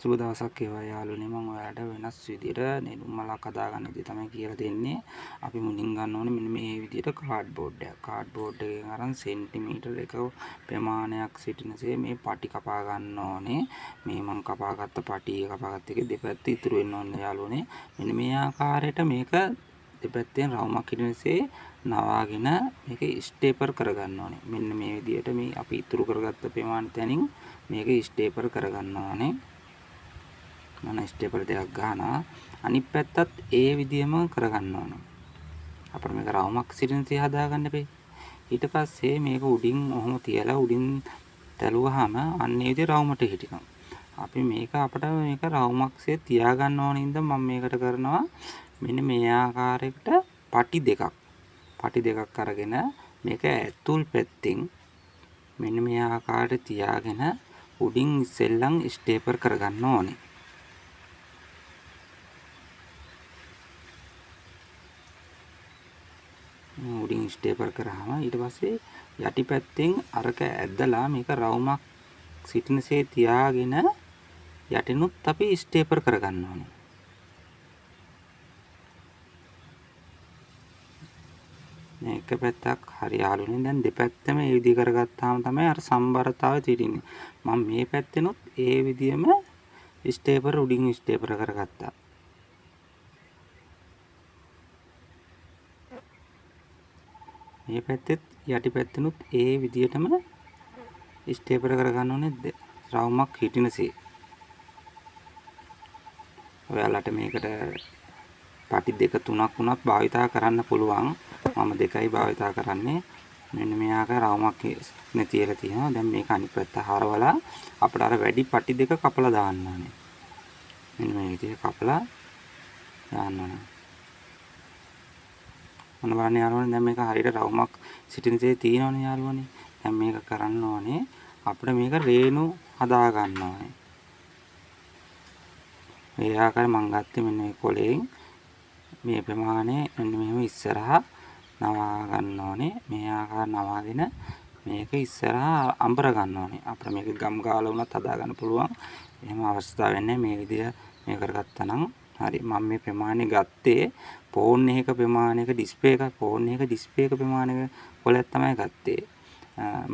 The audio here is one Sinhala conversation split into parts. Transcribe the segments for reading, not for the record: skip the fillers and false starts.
සුබ දවසක් වේවා යාළුවනේ. මම ඔයාලට වෙනස් විදියට නෙළුම් මලක් හදාගන්න විදිය තමයි කියලා දෙන්නේ. අපි මුලින් ගන්න ඕනේ මෙන්න මේ විදියට කාඩ්බෝඩ් එකක්. කාඩ්බෝඩ් එකෙන් අරන් සෙන්ටිමීටර් එක ප්‍රමාණයක් සිටිනසේ මේ පටි කපා ගන්න ඕනේ. මේ මං කපාගත්ත පටිය කපාගත්ත එකේ දෙපැත්ත ඉතුරු වෙන්න ඕනේ යාළුවනේ. මෙන්න මේ ආකාරයට මේක දෙපැත්තෙන් රවුමක් හිටිනසේ නවාගෙන මේක ස්ටේපර් කරගන්න ඕනේ. මෙන්න මේ විදියට මේ අපි ඉතුරු කරගත්ත ප්‍රමාණ තැනින් මේක ස්ටේපර් කරගන්න ඕනේ. මම ස්ටේපර් දෙකක් ගන්නවා. අනිත් පැත්තත් ඒ විදියම කරගන්න ඕනේ. අපිට මේක රවුමක් සිටිනසේ හදාගන්න එපේ. ඊට පස්සේ මේක උඩින් ඔහොම තියලා උඩින් තැළුවාම අන්න ඒ විදිය රවුමට හිටිනවා. අපි මේක අපිට මේක රවුමක්සේ තියාගන්න ඕන හින්දා මම මේකට කරනවා මෙන්න මේ ආකාරයකට පටි දෙකක්. පටි දෙකක් අරගෙන මේක ඇතුල් පැත්තෙන් මෙන්න මේ ආකාරයට තියාගෙන උඩින් ඉස්සෙල්ලන් ස්ටේපර් කරගන්න ඕනේ. උඩින් ස්ටේපර් කරාම ඊට පස්සේ යටි පැත්තෙන් අරක ඇදලා මේක රවුමක් සිටිනසේ තියාගෙන යටිනුත් අපි ස්ටේපර් කරගන්න ඕනේ. මේ එක පැත්තක් හරි යාළුවනේ. දැන් දෙපැත්තම මේ විදිහ කරගත්තාම තමයි අර සම්බරතාවය තියෙන්නේ. මම මේ පැත්තෙනුත් ඒ විදිහම ස්ටේපර් උඩින් ස්ටේපර් කරගත්තා. මේ පැත්තෙත් යටි පැත්තෙනුත් ඒ විදිහටම ස්ටේපර් කරගන්න ඕනේ රවුමක් හිටිනසේ. ඔයාලට මේකට පටි දෙක තුනක් වුණත් භාවිතා කරන්න පුළුවන්. මම දෙකයි භාවිතා කරන්නේ. මෙන්න මේ ආකාර රවුමක් නේ තියලා තියෙනවා. දැන් මේක අනිත් පැත්ත හරවලා අපිට අර වැඩි පටි දෙක කපලා දාන්න ඕනේ. මෙන්න මේ විදිහට කපලා දාන්න ඕනේ. ඔන්න බලන්න යාළුවනේ, දැන් මේක හරියට රවුමක් සිටින තේ තියෙනවනේ යාළුවනේ. දැන් මේක කරන්න ඕනේ අපිට මේක රේණු හදා ගන්න ඕනේ. මේ ආකාරය මං ගත්තේ මෙන්න මේ කොලයෙන් මේ ප්‍රමාණය මෙන්න මෙහෙම ඉස්සරහා නවා ගන්න ඕනේ. මේ ආකාර නවාගෙන මේක ඉස්සරහා අඹර ගන්න ඕනේ. අපිට මේක ගම් ගාලා වුණත් හදා ගන්න පුළුවන්. එහෙම අවස්ථාවක් වෙන්නේ මේ විදිය මේ කරගත්තා නම් හරි. මම මේ ප්‍රමාණය ගත්තේ ෆෝන් එකක ප්‍රමාණයක ඩිස්ප්ලේ එකක්, ෆෝන් එකක ඩිස්ප්ලේ එක ප්‍රමාණයක කොලයක් තමයි ගත්තේ.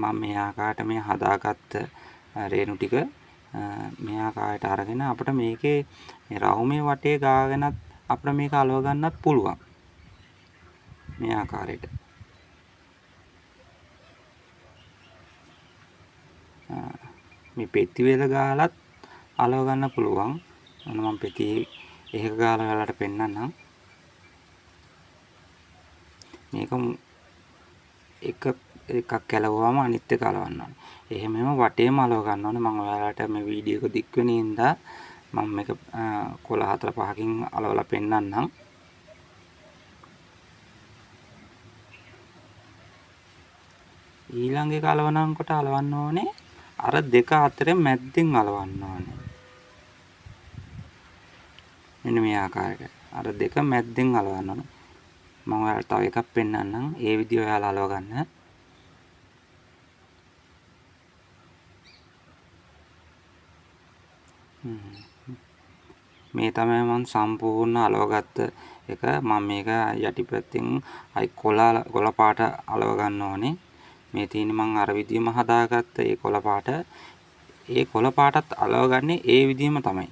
මම මේ ආකාරයට මේ හදාගත්ත රේණු ටික මේ ආකාරයට අරගෙන අපිට මේකේ මේ රවුමේ වටේ ගාගෙනත් අපිට මේක අලව ගන්නත් පුළුවන්. මේ ආකාරයට. මේ පෙති වල ගාලත් අලව ගන්න පුළුවන්. ඔන්න මම පෙති එහෙක ගාලා ඔයාලට පෙන්නන්නම්. මේක එකක් කැලවුවම අනිත් එක අලවන්න ඕනේ. එහෙම එහෙම වටේම අලව ගන්න ඕනේ. මම ඔයාලට මේ වීඩියෝ එක දික් වෙන හින්දා මම මේක කොළ හතර පහකින් අලවලා පෙන්නන්නම්. ඊළඟ එක අලවනකොට අලවන්න ඕනේ අර දෙක අතරේ මැද්දෙන් අලවන්න ඕනේ. මෙන්න මේ ආකාරයට අර දෙක මැද්දෙන් අලවන්න ඕනේ. මම ඔයාලට තව එකක් පෙන්නන්නම්. ඒ විදිය ඔයාලා අලව ගන්න. මේ තමයි මම සම්පූර්ණ අලවගත්ත එක. මම මේක යටිපැත්තෙන් අයි කොළ පාට අලව ගන්න ඕනේ. මේ තියෙන්නේ මං අර විදියම හදාගත්ත ඒ කොළ පාට. ඒ කොළ පාටත් අලවගන්නේ ඒ විදියම තමයි.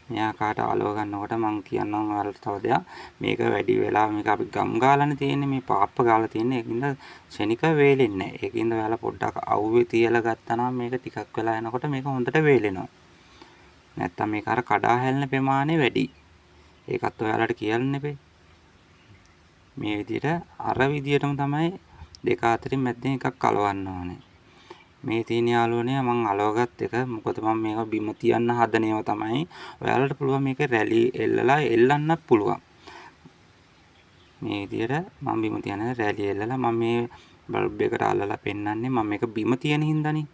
මේ ආකාරයට අලව ගන්නකොට මං කියන්නම් ඔයාලට තව දෙයක්. මේක වැඩි වෙලා මේක අපි ගම් ගාලානේ තියෙන්නේ, මේ පාප්ප ගාලා තියෙන්නේ. ඒකින්ද ක්ෂණික වේලෙන්නේ නැහැ. ඒකින්ද ඔයාලා පොඩ්ඩක් අවුවේ තියලා ගත්තා නම් මේක ටිකක් වෙලා යනකොට මේක හොඳට වේලෙනවා. නැත්තම් මේක අර කඩා හැලෙන ප්‍රමාණය වැඩි. ඒකත් ඔයාලට කියන්න එපේ. මේ විදියට අර විදියටම තමයි දෙක අතරින් මැද්දෙන් එකක් අලවන්න ඕනේ. මේ තියෙන යාළුවනේ මං අලවගත් එක. මොකද මං මේක බිම තියන්න හදන ඒවා තමයි. ඔයාලට පුළුවන් මේක රැලි එල්ලලා එල්ලන්නත් පුළුවන්. මේ විදියට මං බිම තියන රැලි එල්ලලා මං මේ බල්බ් එකට අල්ලලා පෙන්නන්නේ. මං මේක බිම තියන හින්දානේ.